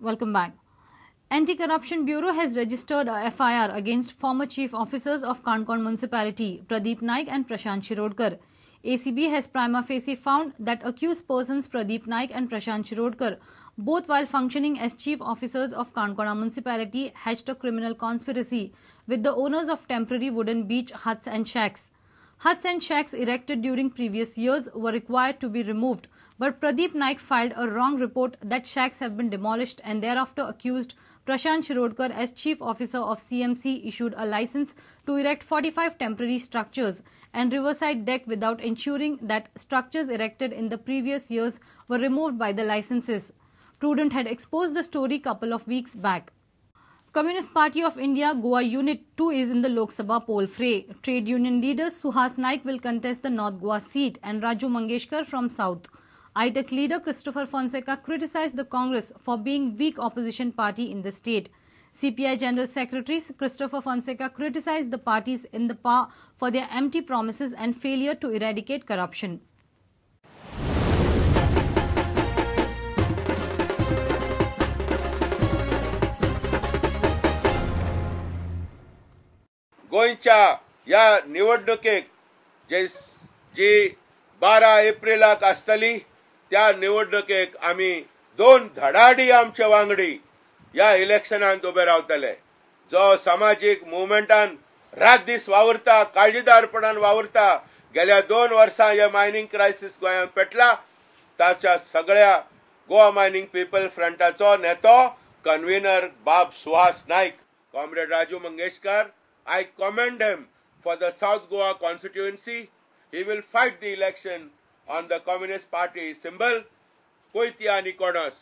Welcome back. Anti-Corruption Bureau has registered a FIR against former chief officers of Canacona Municipality, Pradeep Naik and Prashant Shirodkar. ACB has prima facie found that accused persons Pradeep Naik and Prashant Shirodkar, both while functioning as chief officers of Canacona Municipality, hatched a criminal conspiracy with the owners of temporary wooden beach huts and shacks. Huts and shacks erected during previous years were required to be removed, but Pradeep Naik filed a wrong report that shacks have been demolished and thereafter accused Prashant Shirodkar as chief officer of CMC issued a license to erect 45 temporary structures and riverside deck without ensuring that structures erected in the previous years were removed by the licenses. Prudent had exposed the story couple of weeks back. Communist Party of India Goa Unit 2 is in the Lok Sabha poll fray. Trade union leader Suhas Naik will contest the North Goa seat and Raju Mangeshkar from South. ITEC leader Christopher Fonseca criticized the Congress for being weak opposition party in the state. CPI General Secretary Christopher Fonseca criticized the parties in the power for their empty promises and failure to eradicate corruption. गोंयच्या ह्या निवडणुकेक जी 12 एप्रिलाक आसतली त्या निवडणुकेक आमी दोन धडाडी आमचे वांगडी ह्या इलेक्शनांत उबे रावतले. जो सामाजीक मुवमेंटान रात दीस वावुरता, काळजीदारपणान वावुरता, गेल्या 2 वर्सां हे मायनिंग क्रायसीस गोंयांत पेटला ताच्या सगळ्या गोवा मायनिंग पीपल फ्रंटाचो नेतो कन्व्हिनर बाब Suhas Naik, comrade Raju Mangeshkar, I commend him for the South Goa constituency. He will fight the election on the Communist Party symbol. कोयती आनी कोणस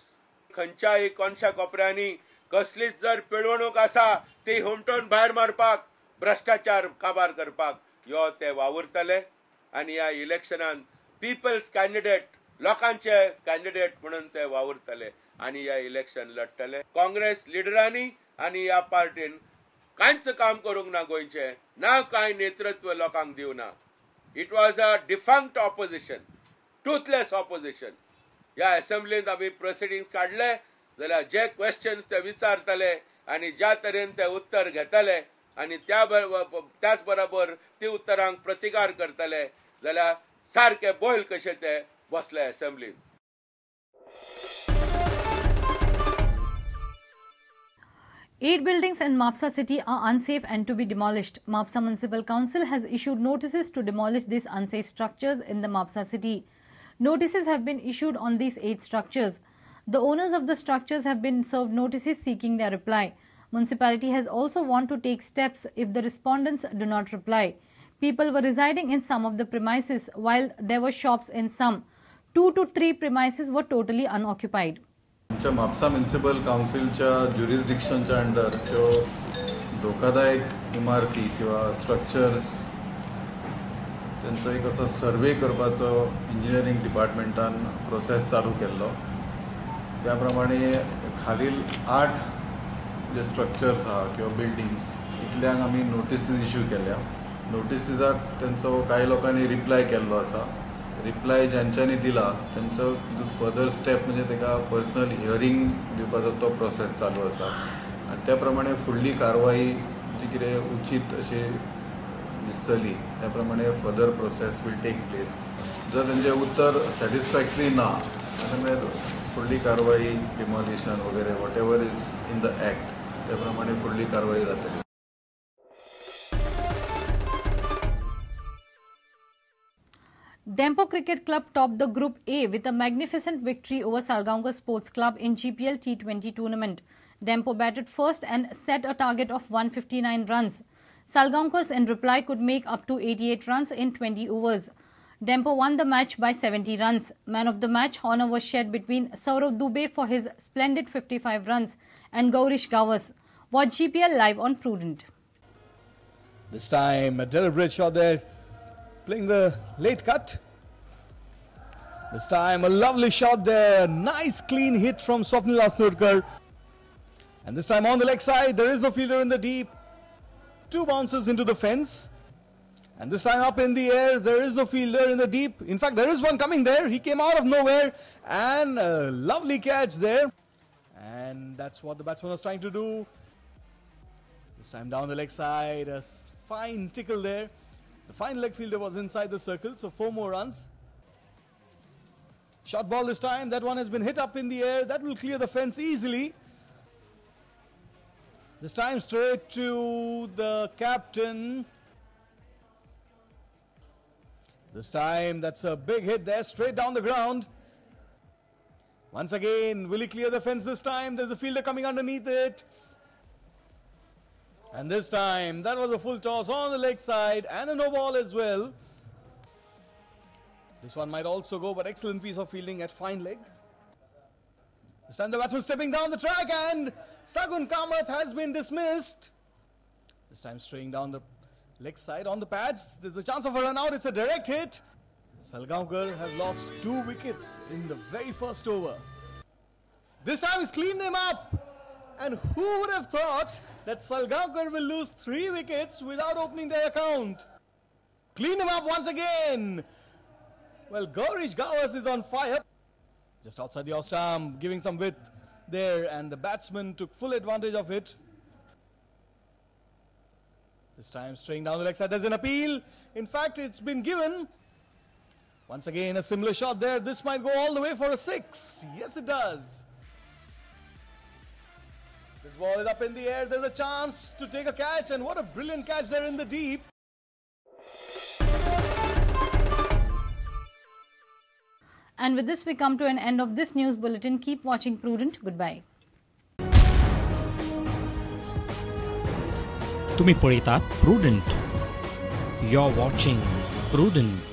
खंयच्याय कोनशा कोपऱ्यांनी कसलीच जर पिळवणूक आसा ती हुमटून भायर मारपाक, भ्रश्टाचार काबार करपाक यो ते वावुरतले आनी ह्या इलेक्शनान पीपल्स कॅन्डिडेट, लोकांचे कॅन्डिडेट म्हणून ते वावुरतले आनी ह्या इलेक्शन लढटले. काँग्रेस लिडरांनी आनी ह्या पार्टीन कांयच काम करूंक ना गोंयचें, ना कांय नेतृत्व लोकांक दिवना. It was a defunct opposition, toothless opposition. ह्या असेंब्लींत आमी प्रोसिडिंग्स काडले जाल्यार जे क्वेश्चन्स ते विचारतले आनी ज्या तरेन ते उत्तर घेतले आनी त्याच बरोबर ती उत्तरांक प्रतिकार करतले जाल्यार सारके बैल कशे ते बसले असेंब्लींत. 8 buildings in Mapsa city are unsafe and to be demolished. Mapsa Municipal Council has issued notices to demolish these unsafe structures in the Mapsa city. Notices have been issued on these 8 structures. The owners of the structures have been served notices seeking their reply. Municipality has also warned to take steps if the respondents do not reply. People were residing in some of the premises while there were shops in some. 2 to 3 premises were totally unoccupied. आमच्या Mapusa municipal कावन्सिलच्या ज्युरिस्डिक्शनच्या under ज्यो धोकादायक इमारती किंवा structures तांचो एक असो survey करपाचो engineering डिपार्टमेंटान process चालू केल्लो. त्या प्रमाणे खालील 8 जे स्ट्रक्चर्स आहा किंवा बिल्डिंग्स इतल्यांक आमी नोटिसीज इश्यू केल्या. नोटिसीजाक तांचो कांय लोकांनी रिप्लाय केल्लो आसा. रिप्लाय ज्यांच्यानी दिला तांचो फर्दर स्टेप म्हणजे ताका पर्सनल हियरींग दिवपाचो तो प्रोसेस चालू आसा आनी त्या प्रमाणे फुडली कारवाई जी कितें उचीत अशी दिसतली त्या प्रमाणे further process will take place. जर तांचें उत्तर सॅटिस्फॅक्टरी ना जाल्यार फुडली कारवाई डिमॉलिशन वगैरे whatever is in the act त्या प्रमाणे फुडली कारवाई जातली. Dempo Cricket Club topped the Group A with a magnificent victory over Salgaonkar Sports Club in GPL T20 tournament. Dempo batted first and set a target of 159 runs. Salgaonkars in reply could make up to 88 runs in 20 overs. Dempo won the match by 70 runs. Man of the match honour was shared between Saurav Dubey for his splendid 55 runs and Gaurish Gawas. Watch GPL live on Prudent. This time a deliberate shot there, playing the late cut. This time a lovely shot there, nice clean hit from Swapnil Asnurkar. And this time on the leg side, there is no fielder in the deep. 2 bounces into the fence. And this time up in the air, there is no fielder in the deep. In fact, there is one coming there. He came out of nowhere and a lovely catch there. And that's what the batsman was trying to do. This time down the leg side, a fine tickle there. The fine leg fielder was inside the circle, so 4 more runs. Short ball this time. That one has been hit up in the air. That will clear the fence easily. This time straight to the captain. This time that's a big hit there, straight down the ground. Once again, will he clear the fence this time? There's a fielder coming underneath it. And this time, that was a full toss on the leg side and a no ball as well. This one might also go, but excellent piece of fielding at fine leg. This time the batsman stepping down the track, and Sagun Kamath has been dismissed. This time straying down the leg side on the pads. There's a chance of a run out. It's a direct hit. Salgaonkar have lost 2 wickets in the very first over. This time he's cleaned him up. And who would have thought that Salgaonkar will lose 3 wickets without opening their account? Clean him up once again. Well, Gaurish Gawas is on fire. Just outside the off stump, giving some width there, and the batsman took full advantage of it. This time straying down the leg side. There's an appeal. In fact, it's been given. Once again, a similar shot there. This might go all the way for a 6. Yes, it does. This ball is up in the air. There's a chance to take a catch, and what a brilliant catch there in the deep. And with this, we come to an end of this news bulletin. Keep watching Prudent. Goodbye. तुम्ही पळयतात Prudent. You're watching Prudent.